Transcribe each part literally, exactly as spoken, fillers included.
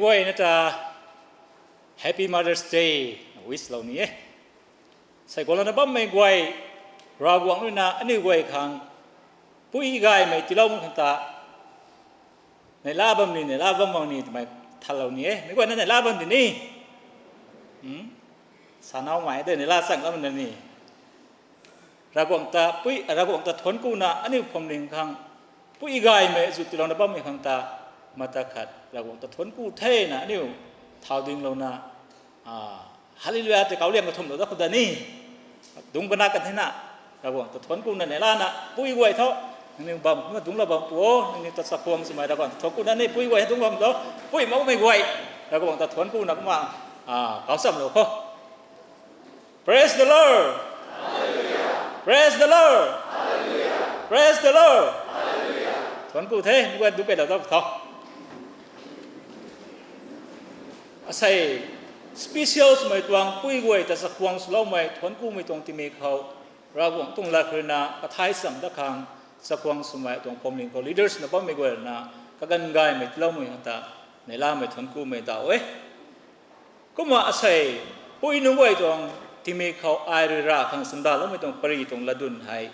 Guayna ta Happy Mother's Day wish lou ni e. Sei gualana bammei guay, Ravguangc ruina aniu guay khang pui gaymei tiiloumei khang ta neihla bam ni, neihla bam mak ni twmei thalou ni e. Meic guayna neihla bam di ni. Sanaumei tei neihla chang lam na ni. Ravguangc ta pui, Ravguangc ta thuanc kuna aniu phuamling khang pui gaymei zu tiilouna bammei khang ta, mata khat Ravguangc ta thuanc ku thena aniu thau dinglouna, Hallelujah tei kauliang kathumhlou dat khou da ni. Dungc kana kan thena, Ravguangc ta thuanc kuna neihlana pui guay tho. Nangniw bam kumna dungclou bam pu o, nangniw ta chakhwang swmei Ravguangc ta thuanc kuna ni pui guay hei dungc bam tho. Pui makmei guay, Ravguangc ta thuanc kuna kumna kau chamlou kho. Praise the Lord. Praise the Lord. Praise the Lord. Thuanc ku the, meic guay dungc keylou dat tho. Asei special swmei tuang pui guay ta chakhwang swloumei thuanc kumei tuang tingmik khou, Ravguangc tuang lat ruina kathai cham dat khang, chakhwang swmei tuang phuamling khou leaders na bammei guay ruina kaganv gaymei tiiloumei khang ta neihlamei thuanc kumei daw e. Kumna asei pui nunc guay tuang tingmik khou ai rui ra khang chamdaloumei tuang pary tuang latdyn hei,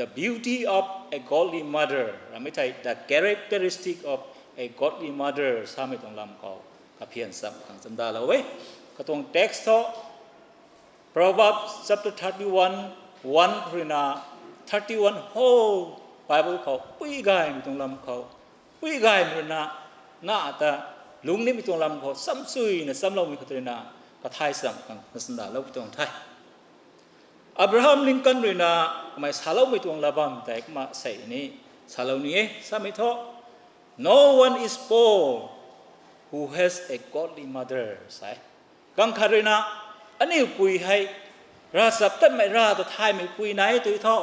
The beauty of a godly mother, ramei thei the characteristic of a godly mother samei tuang lam khou kaphian cham khang chamdalou e. Katuang text tho, Proverbs chapter thirty-one, one khou ruina thirty-one whole Bible khou pui gaymei tuang lam khou, pui gaymei ruina na ta lungc nimei tuang lam khou chamchuina chamloumei khou ruina kathai cham khang chamdalou tuang the. Abraham Lincoln ruina kamei saloumei tuang lat bam tei kumna sei ni salou ni e, samei thu, No one is poor who has a godly mother, sa e. Ganv khat ruina, aniu pui hei ravchaptatmei, rav ta thaymei pui nai tu thu,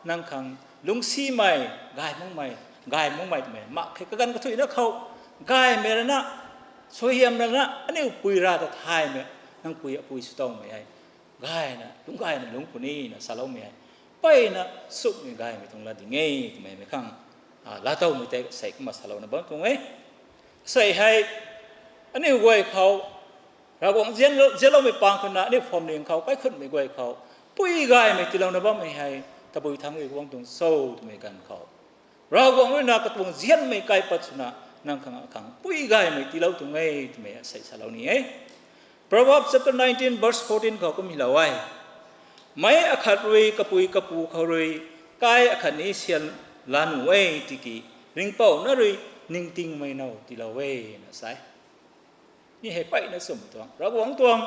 nang khang lungcsimei, gay makmei, gay makmei twmei mak khe. Kaganv kathuicna khou gaymei rana, suaihiam rana aniu pui rav ta thaymei, nang pui apui swtowmei hei gayna lungc, gayna lungc puni na saloumei hei, mpeyna sumei gaymei tuang lat ding e twmei mei khang laatowmei tei sei kumna salouna bam tuang e. Sei hei aniu guay khou Ravguangc zianloumei pang khou na aniu phuamling khou kaikhunhmei guay khou pui gaymei tiilouna bammei hei tabui thangc rui guang tuang cho twmei ganv khou, Ravguangc ruina katuang zianmei kaipat swna nang khang akhang pui gaymei tiilou tuang e twmei sei salou ni e. Proverbs chapter nineteen verse fourteen khou kum hylou e, Meic akhat rui kapui kapu khou rui kai akhat ni sian la nuh e, tiki ringhpouc na rui ningtingmei now tiilou e, na sa e. Mi hei mpeyna sumei tuang, Ravguangc tuang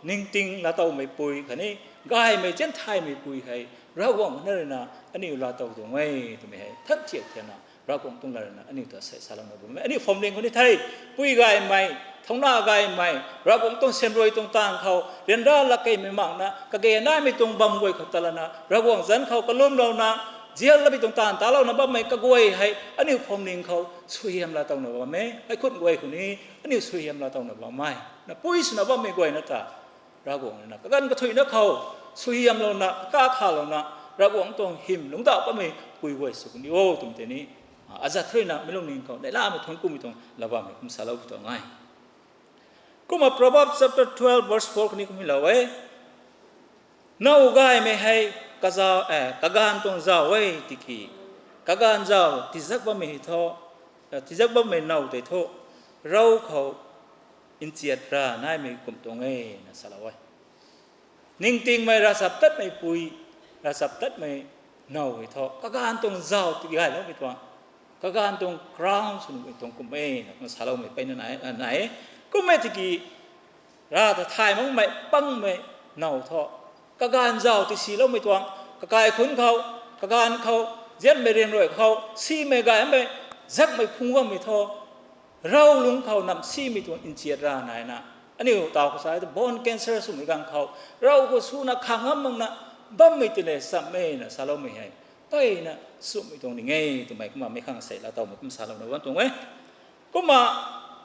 ningting laatowmei pui khatni gaymei zian thaymei pui hei Ravguangc na ruina aniu laatow tuang e twmei hei than thiak thiakna Ravguangc tuang lat ruina aniu ta sei salouna bam e. Aniu phuamling khou ni thei, pui gaymei, thauna gaymei, Ravguangc tuang siamruai tuang taanv khou ryanra lak keymei makna kage naimei tuang bam guay khou ta lana Ravguangc zanc khou kalumlouna, zian lamei tuang taanv talouna bammei kaguay hei aniu phuamling khou suaihiam laatowna bam e. Kaikhunc guay khou ni aniu suaihiam laatowna bammei na pui swna bammei guayna ta Ravguangc ruina kaganv kathuicna khou suaihiamlouna, kakakha louna, Ravguangc tuang hym lungcdauh bammei pui guay sw kan di o twmei tei ni, azat ruina mi lungning khou neihlamei thuanc kumei tuang lat bammei kum salou tuang e. Kumna Proverbs chapter twelve verse four khou ni kum hylou e, Now gaymei hei kaganv tuang zauc e, tiki kaganv zauc tizak bammei hei thu, tizak bammei now tei thu rou khou nchiat ra naimei kum tuang e, na salou e. Ningtingmei ravchaptatmei pui, ravchaptatmei now hei thu kaganv tuang zauc tigayloumei tuang, kaganv tuang crown sw nuhmei tuang kum e, na kumna saloumei mpeyna nai e. Kum e tiki rav ta thay makmei pangmei now thu kaganv zauc tisiloumei tuang, kakai khunc khou, kaganv khou, zianmei ryanrui khou simei gaymei, zakmei phungc bammei thu rou lungc khou namsimei tuang nchiat ra naina, aniu taw khou sa tu bone cancer swmei ganv khou rou khou suna khang ngam makna bammei tei le chammei na saloumei hei mpeyna sumei tuang ding e twmei kumna mi khang sei laatowmei kum salouna bam tuang e. Kumna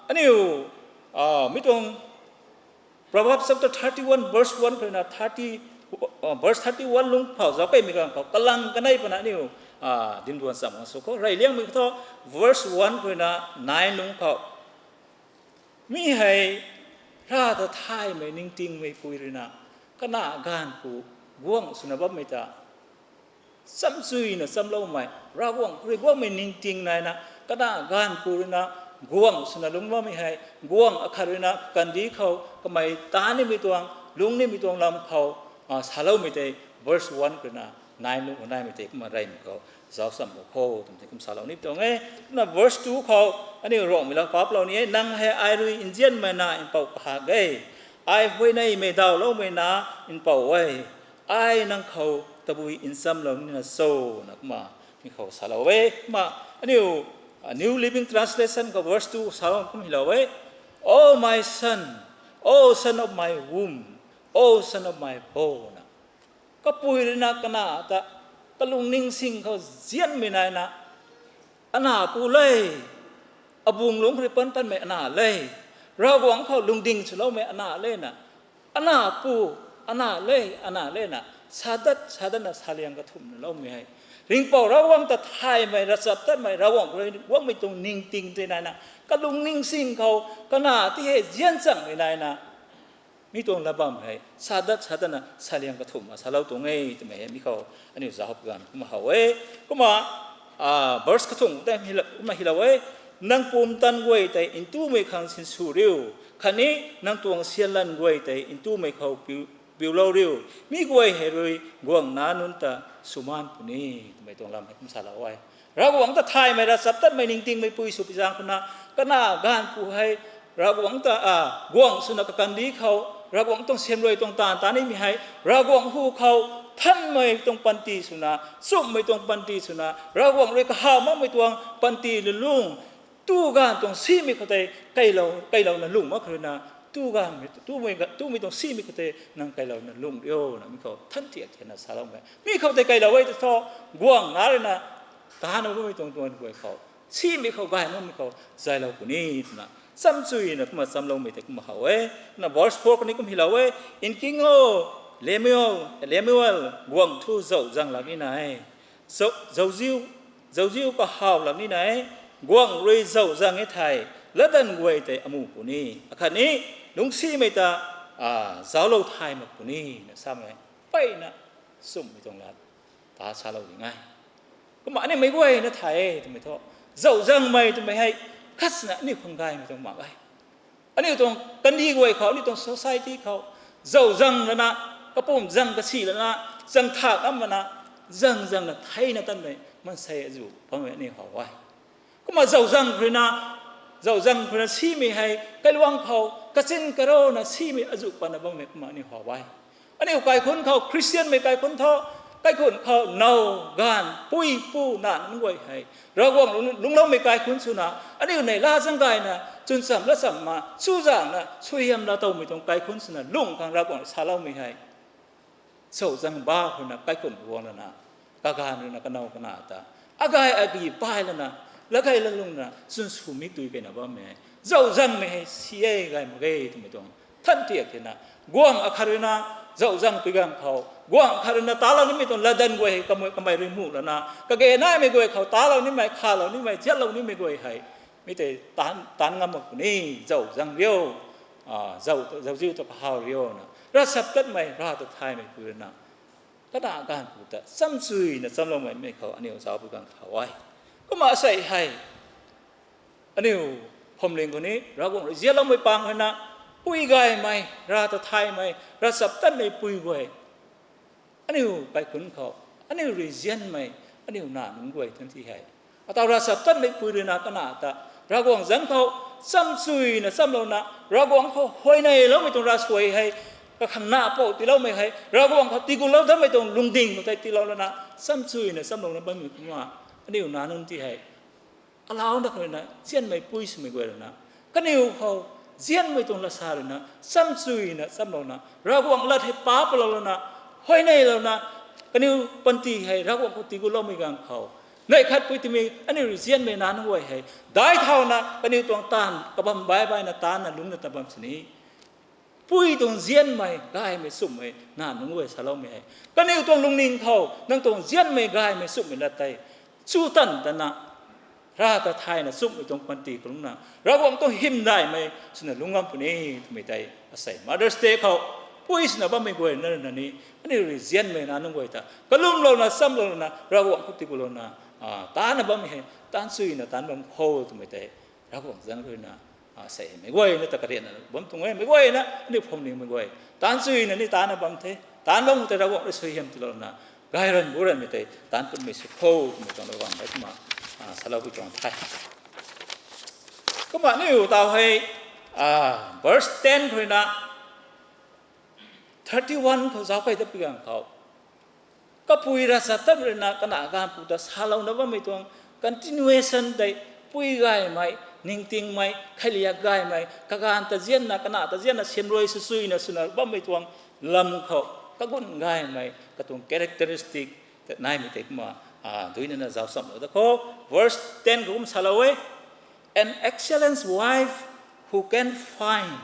aniu mi tuang Proverbs chapter thirty-one verse one khou ruina thirty, verse thirty-one lungc phou zauc keymei ganv khou kalang kanei pana aniu dimduan cham khang sw khou reyliangmei khou thu, verse one khou ruina nine lungc khou Mi hei, Rav ta thaymei ningtingmeipui ruina, kanac gaanv pu guangc swna bammei ta chamchuina chamloumei, Ravguangc rui guangmei ningting naina, kanac gaanv pu ruina guangc swna lungc bammei hei, guangc akhat ruina kandih khou kamei taan nimei tuang, lungc nimei tuang lam khou, a, saloumei tei, verse one ruina nine lung naimei tei kumna reymei khou zauc cham bam kho twmei tei kum salou ni tuang e. Kumna verse two khou, aniu Ruangmei lat paplou ni e, nang hei ai rui nzianmei na mpouh kahak e, ai huayneymei dawloumei na mpouh e, ai nang khou tabui nchamlou nina cho, na kumna mi khou salou e. Kumna aniu, a, New Living Translation khou verse two salou kum hylou e, O my son, O son of my womb, O son of my bone, na kapui ruina kanac ta kalungning sing khou nzianmei naina, anac pu le, abungc lungc khou rui pan panmei anac le, Ravguangc khou lungding swloumei anac le na, anac pu, anac le, anac le na, sadat sadatna saliang kathumhna loumei hei, ringhpouc Ravguangc ta thaymei, ravchaptatmei, Ravguangc rui guangmei tuang ningting tei naina, kalungning sing khou kanac ti hei nzian changmei naina, mi tuang lat bam hei sadat sadatna saliang kathumhna salou tuang e twmei hei mi khou aniu zauc pui ganv kumna how e. Kumna, a, verse kathumh tei hila-, kumna hylou e, nang pumtan guay tei ntumei khang sinsw riu, khatni nang tuang sianlan guay tei ntumei khou piu, piulou riu, mi guay hei rui guangna nunc ta swmaan puni, twmei tuang lam hei kum salou e. Ravguangc ta thaymei, ravchaptatmei ningtingmeipui sw pi zaeng khou na, kanac gaanv pu hei Ravguangc ta, a, guangc swna kakandih khou Ravguangc tuang sianrui tuang taanv taan nimei hei, Ravguangc hu khou thanmei tuang panty swna, nchumhmei tuang panty swna, Ravguangc rui kahaw makmei tuang panty lulung, tu gaanv tuang simei khou tei keylou, keylouna lung mak khou ruina, tu gaanv, tumei, tumei tuang simei khou tei nang keylouna lung riu, na mi khou than tiak tiakna saloumei. Mi khou tei keylou e ta thu, guangna ruina taanna bammei tuang tuan guay khou, simei khou, gay makmei khou zaylou puni twna chamchuina kumna chamloumei tei kumna how e. Na verse four khou ni kum hylou e, nking o, Lemuel, Lemuel, guangc thu zauczang lak nina e, zau-, zauziu, zauziu kahaw lak nina e, guangc rui zauczang e thei, latdanv guay tei amu puni, akhatni lungcsimei ta, a, zauclou thay mak puni, na samei, mpeyna nchumhmei tuang lat ta salou ding e. Kumna aniu meic guayna thay e twmei thu, zauczangmei twmei hei khatsina aniu khang gaymei tuang mak e. Aniu tuang kandih guay khou, aniu tuang society khou, zauczang lana, kapumc zang kasi lana, zang thak am lana, zang zangna theina tanmei maansei azuh bammei aniu how e. Kumna zauczang khou ruina, zauczang khou ruina simei hei kailuang khou kachin karana simei azuh patna bammei kumna aniu how e. Aniu kaikhunc khou, Khristianmei kaikhunc thu, kaikhunc khou now, gaanv, pui, pu, na nunc guay hei Ravguangc lung, lungcloumei kaikhunc swna, aniu neihla zaeng gayna chwn cham lat chamna, chuzaenghna suaihiam laa towmei tuang kaikhunc swna lung khang Ravguangc saloumei hei, zauczang ba khou ruina kaikhunc guang lana, kagaanv ruina kanow kana ta, agay agi bai lana, latgay latlungna chwn sw mikdui keyna bammei hei zauczangmei hei si e, gay mak ge twmei tuang than tiak tina, guangc akhat ruina zauczang pui ganv khou, guangc akhat ruina talou nimei tuang latdanv guay hei kamei, kamei rui muh lana, kage naimei guay khou talou nimei, khalou nimei, ziatlou nimei guay hei mi tei taan, taan ngam mak puni, zauczang riu, a, zau, zauziu ta kahaw riu na, ravchaptatmei, Rav ta thaymei pui ruina, kanac gaanv pu ta chamchuina chamloumei mi khou aniu zauc pui ganv khou e. Kumna asei hei, aniu phuamling khou ni Ravguangc rui nzianloumei pang hei na, pui gaymei, Rav ta thaymei, ravchaptatmei pui guay, aniu kaikhunc khou, aniu rui nzianmei, aniu nac nunc guay tan ti hei, ataw ravchaptatmei pui ruina kanac ta Ravguangc zanc khou chamchuina chamlouna, Ravguangc khou huayneyloumei tuang ravsuai hei, kakhang na pou tiiloumei hei, Ravguangc khou tiigutlou dammei tuang lungding khou tei tiilou lana, chamchuina chamlouna bammei kumna, aniu nac nunc ti hei, alau na khou ruina nzianmei pui swmei guay ruina, kaniw khou nzianmei tuang lat sa ruina chamchuina chamlouna, Ravguangc lat hei pa palou lana, huayneylouna, kaniw panty hei Ravguangc khou tiigutloumei ganv khou, neih khat pui timei aniu rui nzianmei nac nunc guay hei daic thauna kaniw tuang taanv kabam baih baihna taancna lungcna ta bam sini. Pui tuang nzianmei, gaymei, nchumhmei nac nunc guay saloumei hei, kaniw tuang lungning khou nang tuang nzianmei, gaymei, nchumhmei lat tei chutan tana, Rav ta thayna chumhmei tuang panty kalungna, Ravguangc tuang hymdaihmei swna lungc ngam puni twmei tei asei Mother's Day khou pui swna bammei guayna rui na ni, aniu rui nzianmei na nunc guay ta kalumlouna, chamlouna, Ravguangc khou tiigulouna, a, taanna bammei hei taanchuina taanc bam kho twmei tei Ravguangc zanc khou rui na, a, sei hei meic guayna ta karianna bam tuang e, meic guayna aniu phuamlingmei guay taanchuina ni taanna bam the, taanc bam khou tei Ravguangc rui suaihiam tiilouna, gayranv buranvmei tei taanc putmei sw kho twmei tuang Ravguangc hei kumna, a, saloupui tuang the. Kumna aniu taw hei, a, verse ten khou rui na thirty one khou zauc key dat pi ganv khou, kapui ravchaptatmei rui na kanac gaanv pu ta salouna bammei tuang continuation tei, pui gaymei, ningtingmei, kheiliak gaymei, kaganv ta zianna, kanac ta zianna, siamruai swsuina swna bammei tuang lam khou, kagun gaymei katuang characteristic ta naimei tei kumna, a, duinana zauc chamlou da kho. Verse ten khou kum salou e, An excellent wife who can find,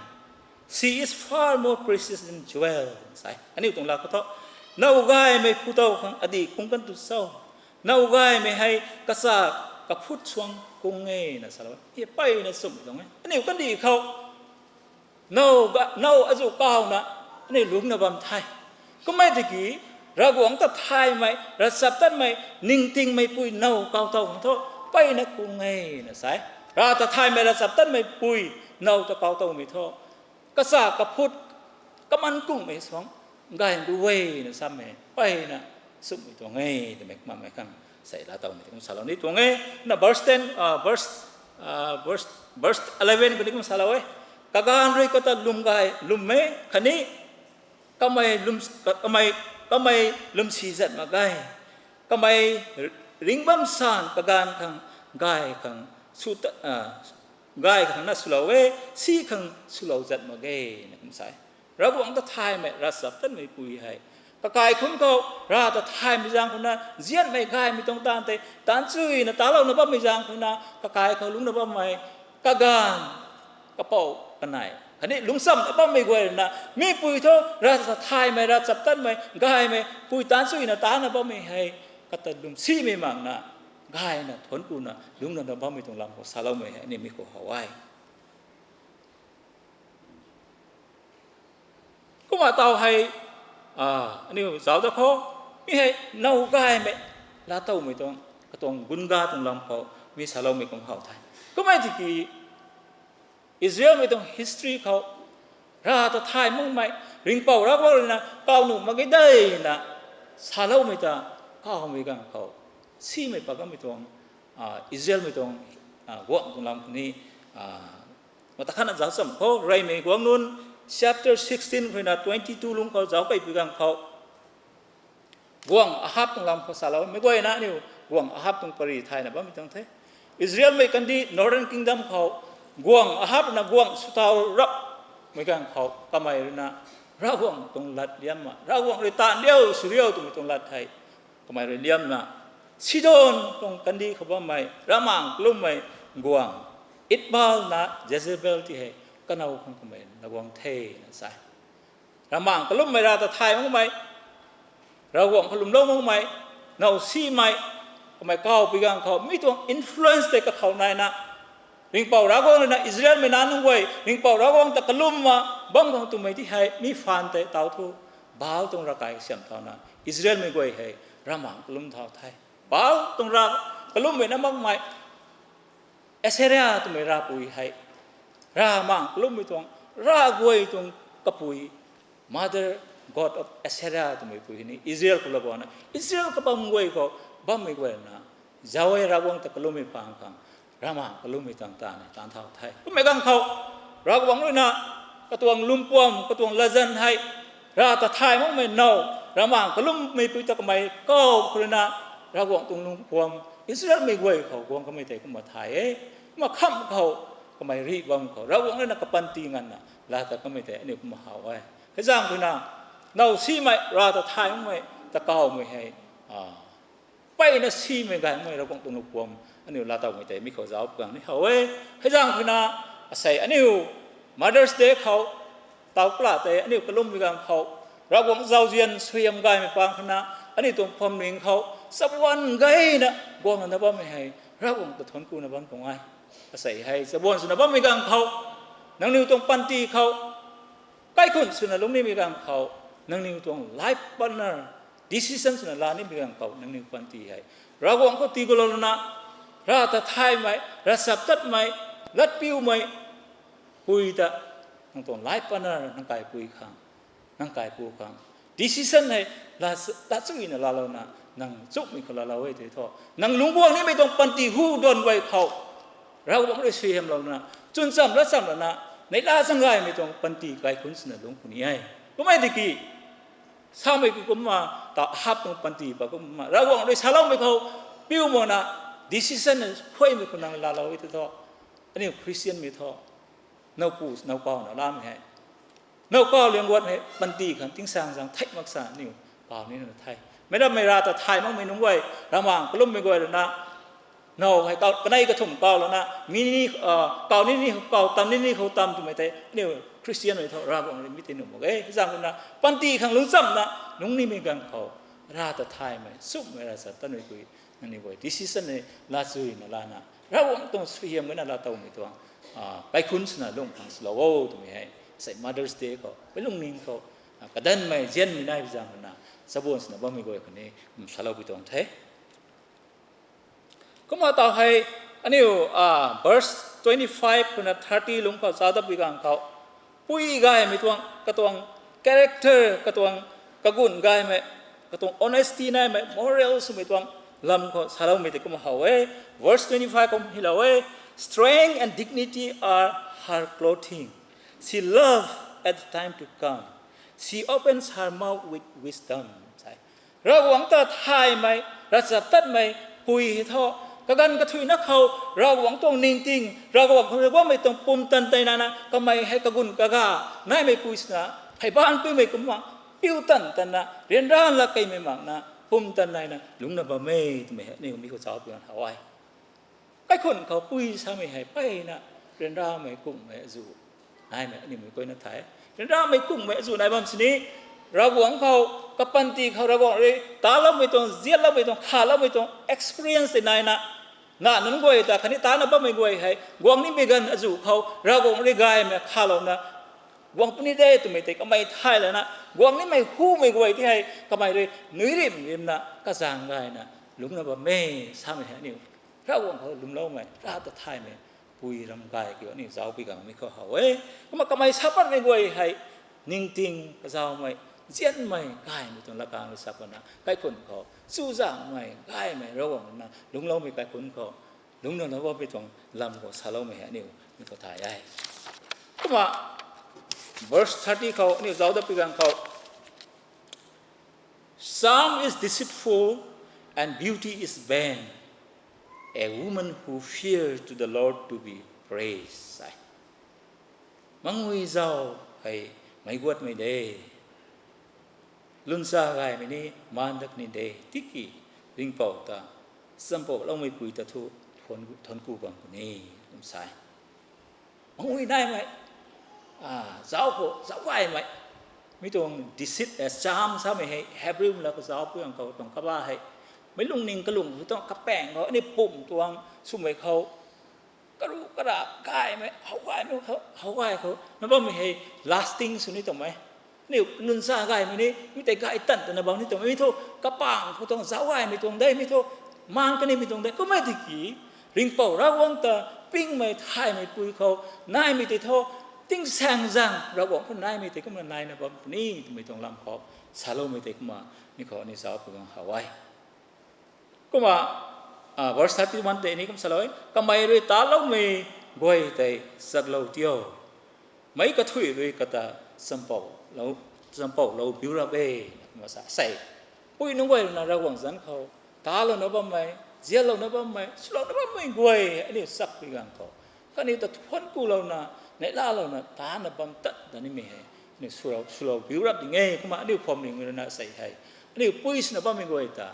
she is far more precious than jewel, sa e. Aniu tuang laa khou thu, now gaymei phu tow khang adih kung kan tu cho, now gaymei hei kasa kaphut suang kung e na salou e. Hei mpeyna chumh tuang e. Aniu kandih khou now ga-, now azuh kawna aniu lungcna bam the. Kummei tiki, Ravguangc ta thaymei, ravchaptatmei, ningtingmei pui now kaw tow khang thu, mpeyna kung e na sa e. Rav ta thaymei, ravchaptatmei pui now ta kaw towmei thu, kasa kaphut, kaman kungmei suang gay du e na samei, mpeyna chumhmei tuang e twmei kumna mei khang sei laa towmei tei kum salou ni tuang e. Na verse ten, a, verse, a, verse, verse eleven khou ni kum salou e. Kaganv rui kata lwm gay, lwm e, khatni kamei lwm, kamei, kamei lwmsi zat mak ge. Kamei ringc bam san kaganv khang gay khang sw ta, a, gay khang na swlou e, si khang swlou zat mak ge, na kum sa e. Ravguangc ta thaymei, ravchaptatmei pui hei, kakai khum khou Rav ta thaymei zaeng khou na, nzianmei gaymei tuang taanv tei taanchuina talouna bammei zaeng khou na, kakai khou lungcna bammei, kaganv, kapou, kanei khatni lungchamna bammei guay rui na, mi pui thu Rav ta thaymei, ravchaptatmei, gaymei pui taanchuina taanna bammei hei, kata lwmsimei makna, gayna thuanc kuna lungcna bammei tuang lam khou saloumei hei aniu mi khou how e. Kumna taw hei, a, aniu zauc da kho, mi hei now gaymei, laa towmei tuang, katuang gunga tuang lam khou mi saloumei kum how the. Kummei tiki, Israelmei tuang history khou, Rav ta thay makmei, Ringhpouc Ravguangc rui na kaw nuh mak ge de na saloumei ta kawmei ganv khou, simei pat kanmei tuang, a, Israelmei tuang, a, guangc tuang lam khou ni, a, mata khatna zauc cham khou, Reymei Guangc nunc chapter sixteen khou rui na twenty two lungc khou zauc key pi ganv khou, guangc Ahab tuang lam khou salou, meic guayna aniu guangc Ahab tuang pary thayna bammei tuang the. Israelmei kandih Northern Kingdom khou guangc Ahab na guangc swtau rapmei ganv khou kamei rui na Ravguangc tuang lat liamna, Ravguangc rui taanv liau sw riu twmei tuang lat hei kamei rui liamna, Sidon tuang kandih khou bammei ravmaengc kalummei guangc Ethbaal na Jezebel ti hei kanow khang kamei na guang the na sa e. Ravmaengc kalummei, Rav ta thay makmei, Ravguangc khou lwmlou makmei, now simei, kamei kaw pi ganv khou mi tuang influence tei kakhou naina, Ringhpouc Ravguangc rui na Israelmei nac nunc guay Ringhpouc Ravguangc ta kalumna bam khang twmei ti hei mi phaan tei taw thu, Baal tuang ravkai kasiam thauna Israelmei guay hei ravmaengc kalum thau the. Baal tuang rav kalummei na makmei, Asherah twmei ravpui hei, ravmaengc kalummei tuang, ravguay tuang kapui, mother god of Asherah twmei pui hei ni Israel khou laa bana, Israel kabam guay khou bammei guay na, Yahweh Ravguangc ta kalummei phaan khang, ravmaengc kalummei tuang taanv ni taanv thau the. Kummei ganv khou, Ravguangc rui na katuang lungpuam, katuang latzan hei, Rav ta thay makmei now, ravmaengc kalummei pui ta kamei kaw khou rui na, Ravguangc tuang lungpuam, Israelmei guay khou guang kamei tei kumna thay e. Kumna kham khou, kamei rih bam khou Ravguangc rui na kapanty nganvna laa ta kamei tei aniu kumna how e. Hei zaeng khou na, now simei, Rav ta thay makmei ta kawmei hei, a, mpeyna simei gaymei Ravguangc tuang lungpuam aniu laa towmei tei mi khou zauc pi ganv ni how e. Hei zaeng khou na, asei aniu Mother's Day khou, taw pla tei aniu kalummei ganv khou, Ravguangc zauzian suaihiam gaymei paan khou na, aniu tuang phuamling khou chabuan gayna guangna bammei hei, Ravguangc ta thuanc kuna bam tuang e. Asei hei chabuan swna bammei ganv khou, nangniw tuang panty khou, kaikhunc swna lungc nimei ganv khou, nangniw tuang life partner, decision swna la nimei ganv khou nangniw panty hei Ravguangc khou tii gulouna, Rav ta thaymei, ravchaptatmei, latpiumei pui ta, nang tuang life partner nang kaipui khang, nang kaipu khang decision hei la, la chuina laalouna, nang chumhmei khou laalou e tei thu, nang lungc guang nimei tuang panty hu duan guay khou Ravguangc rui suaihiamlouna, chwn cham lat cham lana, neihla zaeng gaymei tuang panty kaikhunc swna lungc puni e. Kum e tiki, samei ki kumna, ta hap tuang panty pa kumna Ravguangc rui saloumei khou piu makna, decision khuaymei khou nang laalou e tei thu, aniu Christianmei thu, nowpu nowkawna lamei hei, nowkaw liang guat hei panty khang tingsaeng zaeng thei mak sa aniu kaw nina the. Meic rammei Rav ta thay makmei nunc guay, ravmaengc kalummei guay rui na, now hei kaw, kanei kathumh kawlouna, mi ni, kaw ni ni, kaw tam ni ni khou tam twmei tei aniu Christianmei thu Ravguangc rui mi tei nuh mak e. Zaeng rui na panty khang lungc chamna lungc nimei ganv khou, Rav ta thaymei, chumhmei, ravchaptatmei pui, nangniw guay decision hei la chuina lana, Ravguangc tuang suaihiam gana laatowmei tuang, kaikhunc swna lungc khang swlou o twmei hei, sei Mother's Day khou meic lungning khou, kadanmei zianmei nai zaeng rui na, chabuan swna bammei guay khou ni kum saloupui tuang the. Kumna taw hei, aniu, verse twenty-five khou na thirty lungc khou chadapui ganv khou, pui gaymei tuang, katuang character, katuang kagun gaymei, katuang honesty naimei, moral swmei tuang lam khou saloumei tei kumna how e. Verse twenty-five kum hylou e, Strength and dignity are her clothing. She love at the time to come. She opens her mouth with wisdom. Sa e. Ravguangc ta thaymei, ravchaptatmei pui hei thu, kaganv kathuicna khou, Ravguangc tuang ningting, Ravguangc khou rui guangmei tuang pumtan tei naina, kamei hei kagun kaga naimei pui swna, pheybaanc piumei kumna, piu tan tanna, ryanra lat keymei makna, pumtan naina lungcna bam e twmei hei aniu mi khou chapui ganv how e. Kaikhunc khou pui samei hei mpeyna, ryanramei kungmei azuh naimei aniu mi guayna the. Ryanramei kungmei azuh nai bam sini, Ravguangc khou, kapanty khou Ravguangc rui taloumei tuang, zianloumei tuang, khaloumei tuang experience tei naina, na nunc guay ta khatni tana bammei guay hei guang nimei ganv azuh khou Ravguangc rui gaymei khalouna guang puni de twmei tei kamei thay lana, guang nimei humei guay tei hei kamei rui nuirim rimna kazang gayna lungcna bam e samei hei aniu Ravguangc khou lwmloumei, Rav ta thaymei pui ram gay kiu aniu zaucpui ganv mi khou how e. Kumna kamei sa patmei guay hei ningting kazaumei, zianmei, gaymei tuang latkaeng rui sa patna, kaikhunc khou chuzaenghmei, gaymei, Ravguangc na lungcloumei kaikhunc khou lungcna lou bammei tuang lam khou saloumei hei aniu mi khou thay e. Kumna verse thirty khou aniu zaucdapui ganv khou, Charm is deceitful and beauty is vain. A woman who fears to the Lord to be praised. Sa e. Mangui zauc hei meic guatmei de. Lungsa gaymei ni maan dat ni de. Tiki ringhpouc ta, champoukloumei pui ta thu thuanc, thuanc ku bam puni, kum sa e. Mangui naimei, zauc khou, zauc gaymei. Mi tuang deceit, charm samei hei Hebrew lat khou zaucpui ganv khou tuang kabah hei, meic lungning kalung khou tuang kapaeng khou, aniu pum tuang swmei khou, karuh kara gaymei, how gaymei khou, how gay khou na bammei hei lasting sw ni tuangmei. Aniu lungsa gaymei ni mi tei gay tan tana bam ni tuangmei. Mi thu kapaeng khou tuang zauc gaymei tuang de, mi thu maan kanimei tuang de. Kummei tiki, ringhpouc Ravguangc ta pingmei thaymei pui khou naimei tei thu, tingsaengzaeng Ravguangc khou naimei tei kumna naina bam puni twmei tuang lam khou saloumei tei kumna mi khou aniu zaucpui ganv how e. Kumna verse thirty-one tei ni kum salou e, kamei rui taloumei guay tei chaklou tio. Meic kathuic rui kata champoulou, champoulou biu rap e, kumna sa sei. Pui nunc guay rui na Ravguangc zanc khou talouna bammei, zianlouna bammei, swlouna bammei guay aniu chakpui ganv khou, kaniw ta thuanc kulouna, neihlalouna tana bam tat ta nimei hei aniu swlou, swlou biu rap ding e. Kumna aniu phwamling rui na sei hei, aniu pui swna bammei guay ta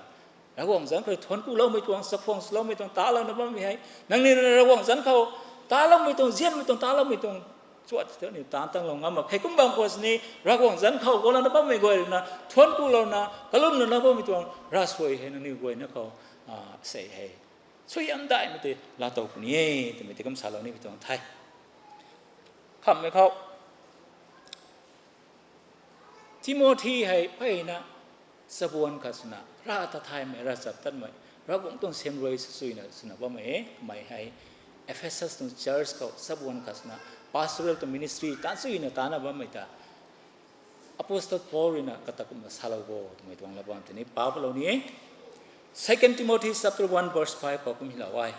Ravguangc zanc khou thuanc kuloumei tuang, chakhwang swloumei tuang, talouna bammei hei, nangniw rui na Ravguangc zanc khou taloumei tuang, zianmei tuang, taloumei tuang, chuat tei aniu taanc tanglou ngam mak khe. Kum bam khou sini Ravguangc zanc khou guanglouna bammei guay rui na thuanc kulouna, kalumlouna bammei tuang ravsuai hei nangniw guayna khou sei hei Suaihiam daihmei tei laatow puni e twmei tei kum salou nimei tuang the. Khamhmei khou Timothy hei mpeyna chabuan khat swna rav ta thaymei, ravchaptatmei, Ravguangc tuang siamruai swsuina swna bammei e. Kamei hei Ephesus tuang church khou chabuan khat swna pastoral tuang ministry taanchuina taanna bammei ta Apostle Paul ruina kata kumna salou bo twmei tuang la bam tei ni pa palou ni e. Second Timothy chapter one verse five khou kum hylou e.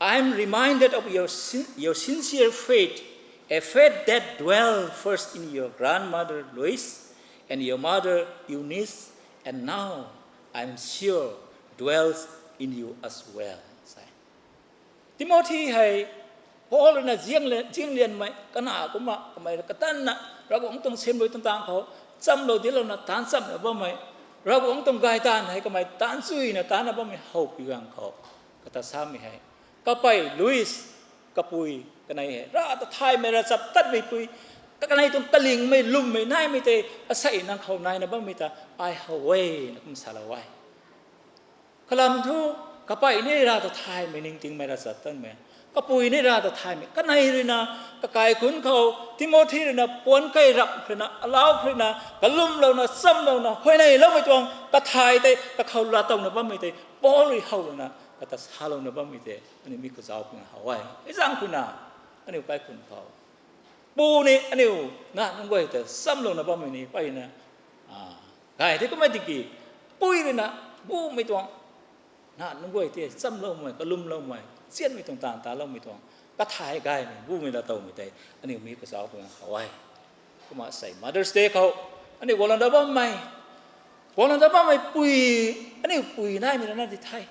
I am reminded of your, sin, your sincere faith, a faith that dwelt first in your grandmother Lois and your mother Eunice, and now I am sure dwells in you as well. Sa e. Timothy hei Paul ruina zing, zinglianmei kana kumna kamei katanna Ravguangc tuang siamruai tuang taanv khou nchamlou dinclouna taanc chamna bammei, Ravguangc tuang gay taanv hei kamei taanchuina taanna bammei howpui ganv khou kata samei hei, kapey Lois, kapui kanei hei rav ta thaymei, ravchaptatmei pui, kanei tuang kalingmei lwmmei naimei tei asei nang khou naina bammei ta ai how e na kum salou e. Kalam thu, kapey ni rav ta thaymei, ningtingmei, ravchaptatmei, kapui ni rav ta thaymei, kanei ruina kakaikhunc khou Timothy ruina puanc kai rap ruina, alau ruina kalumlouna chamlouna huayneyloumei tuang kathay tei kakhou laatowna bammei tei Paul rui how ruina kata salouna bammei tei aniu mi kazauc puna how e. Hei zaeng khou na, aniu kaikhunc khou pu ni aniu nac nunc guay ta chamlouna bammei ni mpeyna gay the. Kummei tiki pui ruina bumei tuang nac nunc guay tei chamloumei, kalumloumei, nzianmei tuang taanv taloumei tuang kathay gaymei, bumei laatowmei tei aniu mi kazauc puna how e. Kumna sei Mother's Day khou aniu guangna da bammei, guangna da bammei pui, aniu pui naimei rana di the.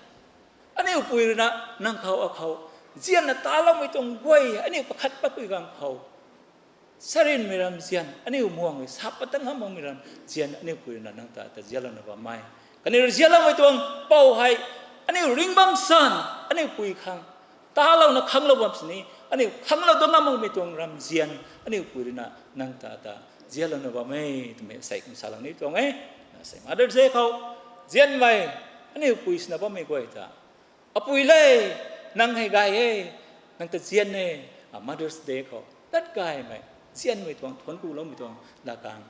Aniu pui ruina nang khou akhou nzianna taloumei tuang guay aniu pakhat patpui ganv khou, charynmei ramzian, aniu muang rui sa pat ta ngam makmei ramzian aniu pui ruina nang ta ta nzianlouna bammei, kaniw rui nzianloumei tuang pou hei aniu ring bam san, aniu pui khang talouna khanglou bam sini, aniu khanglou da ngam makmei tuang ramzian aniu pui ruina nang ta ta nzianlouna bam e twmei sei kum salou ni tuang e. Na sei Mother's Day khou nzianmei aniu pui swna bammei guay ta, apui le, nang hei gay e, nang ta nzian e. A Mother's Day khou tat gaymei, nzianmei tuang thuanc kuloumei tuang lakang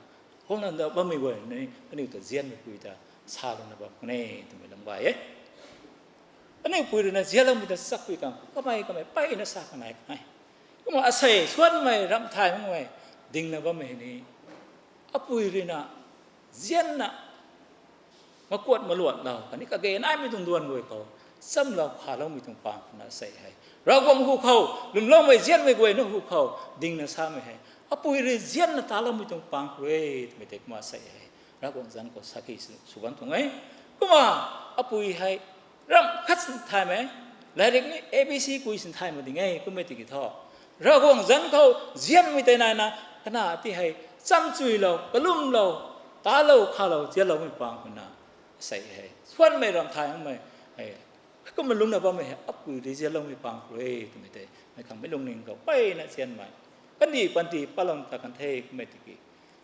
guangna da bammei guay ni aniu ta nzianmei pui ta salouna bam kan e twmei lam gay e. Aniu pui ruina nzianloumei ta chakpui kang kamei kamei mpeyna sa kanei kanei. Kumna asei suanmei ramh thay makmei dingna bammei ni, apui ruina nzianna makuat maluatlou khatni kage naimei tuang duan guay khou chamlou khaloumei tuang pang khou na sei hei, Ravguangc hu khou lwmloumei nzianmei guayna hu khou dingna samei hei, apui rui nzianna taloumei tuang pang khou e twmei tei kumna sei hei, Ravguangc zanc khou sakhi sw, sw bam tuang e. Kumna apui hei ramh khat sin thaymei, lairik ni A B C kui sin thay mak ding e kummei tiki thu, Ravguangc zanc khou nzianmei tei naina, kana ti hei chamchuilou, kalumlou, talou khalou nzianloumei pang khou na sei hei, suanmei ramh thay makmei hei, kumna lungna bammei hei apui rui nzianloumei pang khou e twmei tei meic khang meic lungning khou mpeyna nzianmei, kandih panty patlou ta kan the kummei tiki,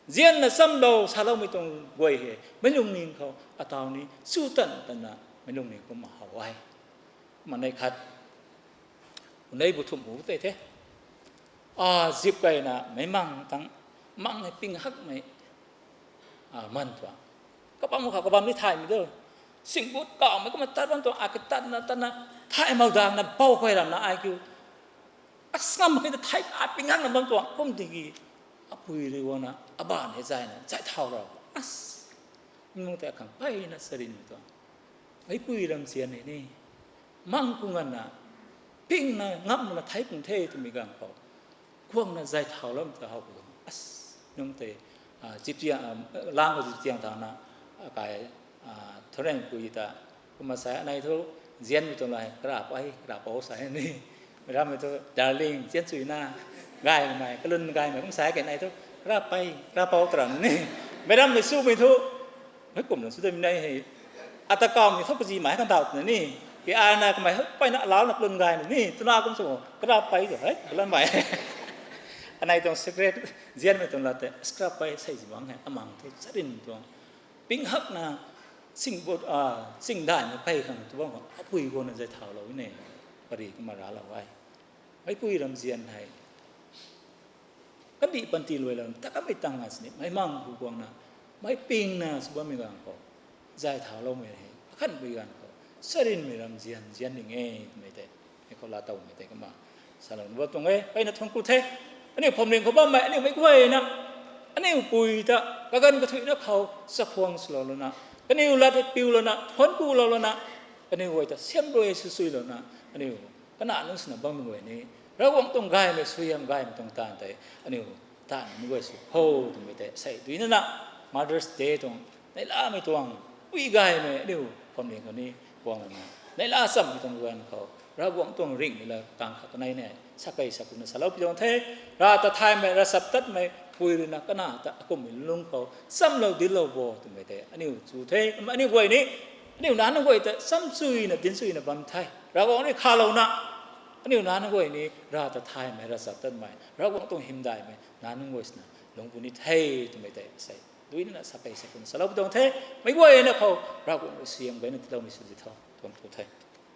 nzianna chamlou saloumei tuang guay hei meic lungning khou ataw ni chu tan tanna meic lungning kumna how e. Kumna neih khat, unei bu thumh hu tei the, a zip kayna meic mang tang, mang hei ping hakmei, a, man tuang. Kabam khou kabam ni thaymei tu, singbut kawmei kumna tat bam tuang, a katatna tatna, thay mau dangna bou khay ramna ai kiu, as ngam khe ta thay a ping hakna bam tuang kum tiki, apui rui guangna aban hei zayna zay thau ra, as nung tei akhang mpeyna charynmei tuang, meicpui ramzian hei ni mang khou nganvna pingna ngamna thei pung the twmei ganv khou guangna zay thauloumei ta how khou, as nung tei, a, zip tiang, a, lang khou zip tiang thangna, a, kai, a, thorengpui ta, kumna sa anei thu nzianmei tuang la hei kara pei kara pou sa ni, meic rammei thu darling, nzian chuina, gaymei, kalun gaymei kum sa khe, anei thu kara pei kara pou ta ram ni, meic rammei sumei thu meic kumna sw damei nei hei, ata kawmei thu kazi mei kan daw twna ni, ki ana kamei mpeyna alauna kalun gaymei ni twna kum sw, kara pei tu hei kalanmei, anei tuang secret, nzianmei tuang lat tei scrap pei sei zi bang hei amang thu charyn tuang, ping hakna Ching danhmei phey khang tu bam khou apui guangna zay thaulou ne, pari kumna raclou e. Meicpui ramzian hei kandih panty luailou ta kamei tang a sini meic mang hu guangna, meic pingna sw bammei ganv khou, zay thauloumei hei akhanpui ganv khou, charynmei ramzian zian ning e twmei tei mi khou laatowmei tei kumna salou nuh bam tuang e. Peyna thuanc ku the. Aniu phuamling khou bammei aniu meic guayna, aniu pui ta kaganv kathuicna khou chakhwang swlou lana, kaniw lat piu lana, thuanc kulou lana, kaniw guay ta siamruai sw suilouna, aniu kanac nunc swna bammei guay ni, Ravguangc tuang gaymei suaihiam gaymei tuang taanv tei aniu taanv nunc guay sw kho twmei tei sei duinana, Mother's Day tuang neihlamei tuang pui gaymei aniu phuamling khou ni guang lana, neihla chammei tuang ganv khou Ravguangc tuang ringhmei la kang khat kanei ne, sakei sakuna salou pi tuang the. Rav ta thaymei, ravchaptatmei pui ruina kanac ta akumhmei lung khou chamlou dinclou bo twmei tei aniu chu the. Aniu guay ni, aniu nac nunc guay ta chamchuina dinchuina bam the. Ravguangc rui khalouna, aniu nac nunc guay ni Rav ta thaymei, ravchaptatmei, Ravguangc tuang hymdaihmei nac nunc guay swna lungc puni the twmei tei sei duinana sakei sakuna salou pi tuang the. Meic guayna khou Ravguangc rui suaihiam gayna tiiloumei sw di tho. Thuanc ku the.